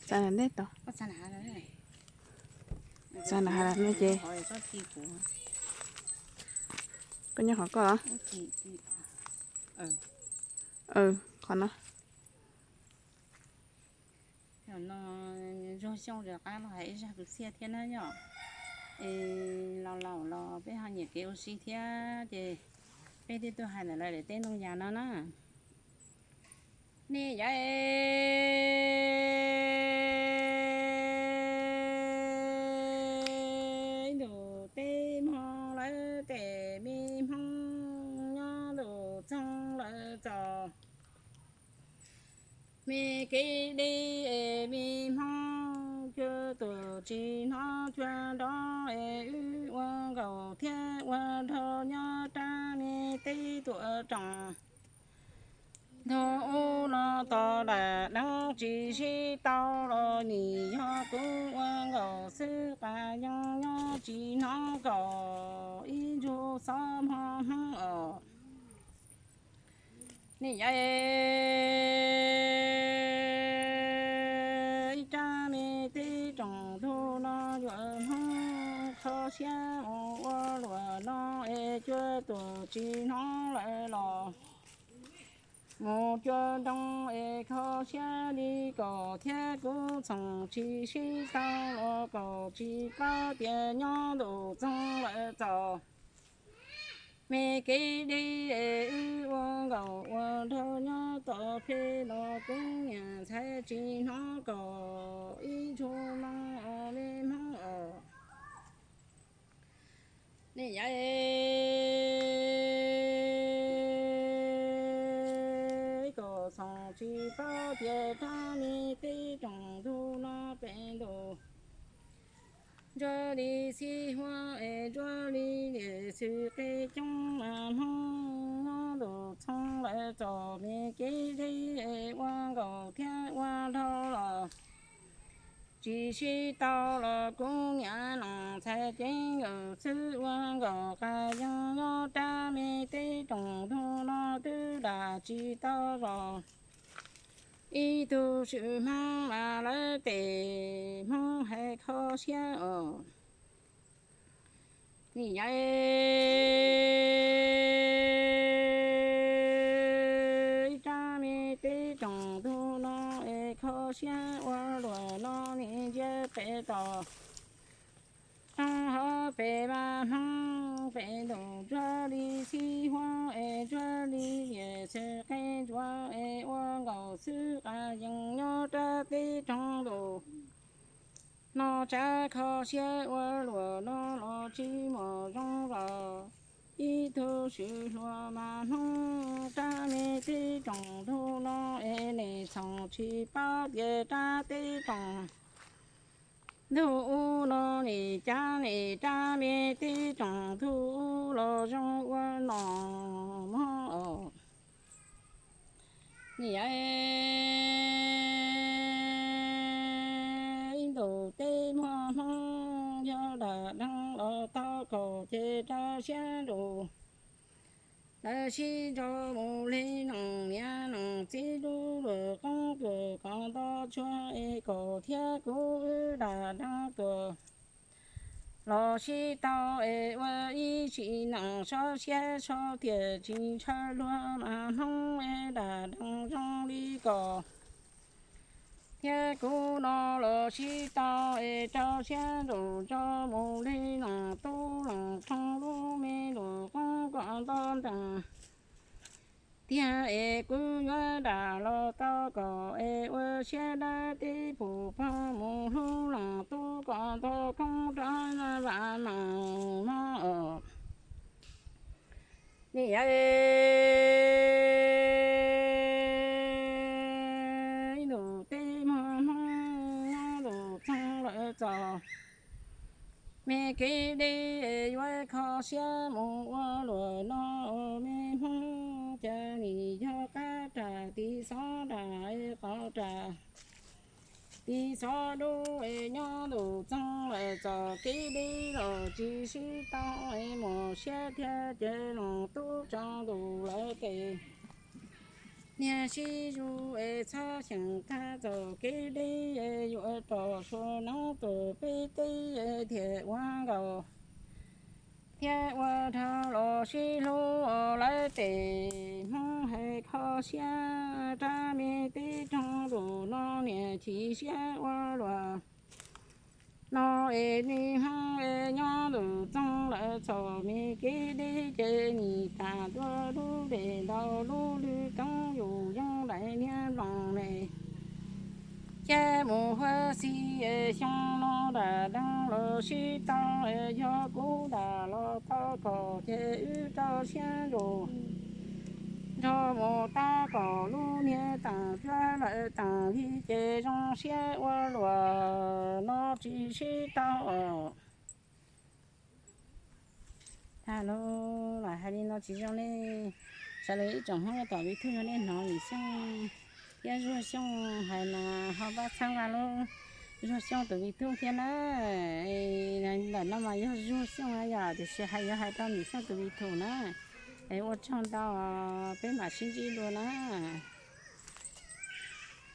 Txav ntej tau. Txav na ha no ces koj nyob qhov koj. Qhov no. Zuag xyoo rov qab los hais ib zaj kwv txhiaj thiab na yom. Es laus laus los peb ho nyiam kev ua si thiab ces peb twb tuaj hais ntawm lawv daim teb ntoo yas no na. Nej yawm, ib ntus teb hmo lawm tes me hmoob nyob ntuj txoog lawm txaus. Me kev deb es me hmoob cuab tuam tsis hnov cuab nrov es wb ua nkaus thiab ua nraug nyob rab me teb tuam roos. Ntuj ub no tos dam deeb tsis sib tau los nim yog kuv ua nkaus xwb qas yees nyob tsis hnov kaum ib ntsug xov hmo hmoob os. Nej yawm, ib rab me teb roos ntuj no yuav hnub kho siab mus ua luam no es cuab tuam tsis hnov lawm los mus cuab nroo es kho siab li kaum thiab kuv txhoom tsis sib tau los kaum tsis paub tias nyob ntuj txoog lawm txaus. Me kev deb es wb ua nkaus ua nraug nyob tom peb los kuv niam ntxhais tsis hnov kaum ib ntsug loo me hmoob os. Nej yawm, ib kaum txhoom tsis paub tias rab me teb roos ntuj no pem ntuj ntsuab li xib huab es ntsuab li liam xwm qe coob mas hmoob nyob ntuj txhoog lawm txaus. Me kev deb es ua nkaus thiab ua nraug los tsis sib tau los kuv niam los ntxhais cev nkaus xwb ua nkaus qas yees nyob rab me teb roos ntuj no twb dam tsis tau zos. Ib tug swm hmoob mas lawv tes hmoob hais kho siab os. Nej yawm, ib rab me teb roos ntuj no es kho siab ua luam no nim ntsia pem tos. Hov pem mas hmoob pem ntuj ntsuab li xib huab es ntsuab li liam xwm qe ntsuab es ua nkaus xwb qas yees nyob rab teb roos ntuj no tsav kho siab ua luam no los tsis muaj zoo los ib tug swm hluas mas hmoob rab me teb roos ntuj no es nim txhoom tsis paub tias rab teb roos ntuj ub no nim cab nim rab me teb roos ntuj ub los zoo ua nom mog os. Nej yawm, ib ntus teb muaj hmoob yog dam deeg los tau kaum ces rau siab nrus. Lawv sib nrog mus li noos niam noos txiv lub luam qoob tuam kom nto tsuag es kom thiab kuv wb dam deeg tuam los sib tau es ua ib sim neej sov siab sov tiam tsis ntshaw luag mas hmoob es dam deeg zoo li kom thiab kuv no los sib tau es rau siab nrus nrog mus li noos tub loos thooj lub me luam qoob kom nto ntees tiag es kuv yuav dam los tau kom es ua siab dawb tib pum pog mus hlub loos tub kom nto koob rau vam meej mog os. Nej yawm, ib ntus teb muaj hmoob nyob ntuj txoog lawm txaus. Me kev deb yuav kho siab mus ua luam no me hmoob cas nim yog qab ras tiv xov ras qhov ras tiv xov dub es nyob ntuj txoog lawm txaus. Kev deb los tsis sib tau es muaj siab thiab ces loos tub tso ntuj lawv tes Niag sib zuj es txhob xyeem tag txoj kev deb, yuav rau suav noob tus peb teb thiaj ua nkaus. Thiab ua dhau los sib hlub lawv tej Hmoob hais kho siab, rab me teb roog tus no niam chim siab ua luaj. No es nej Hmoob es nyob ntuj txoog lawm txoj me kev deb ces nim tas tuaj lub dej ntau lub lwm toob yus yeeb daim niag nplooj ne. Cab mus huab xib es xyoo no nram deev los sib tau, yog kuv nram los tau kom ces wb rau siab nrug nrog mus tab kom lub niag taam cuab lawm taam li ces zoo siab ua luaj. No tsis sib tau os. Tag lub los hais li no tsis zoo li. Sawv daws ib tsoom Hmoob tom Vim Thuj, yog nej hnov Vim Xyooj thiab Zuag Xyooj hais mas ho pab txhawb nqa lub Zuag Xyooj tus Vim Thuj thiab na. Ntawm no mas yog Zuag Xyooj yom, tiam sis hais yuav hais rau Vim Xyooj tus Vim Thuj na. Es ua tsaug ntau, peb mam sib ntsib dua na.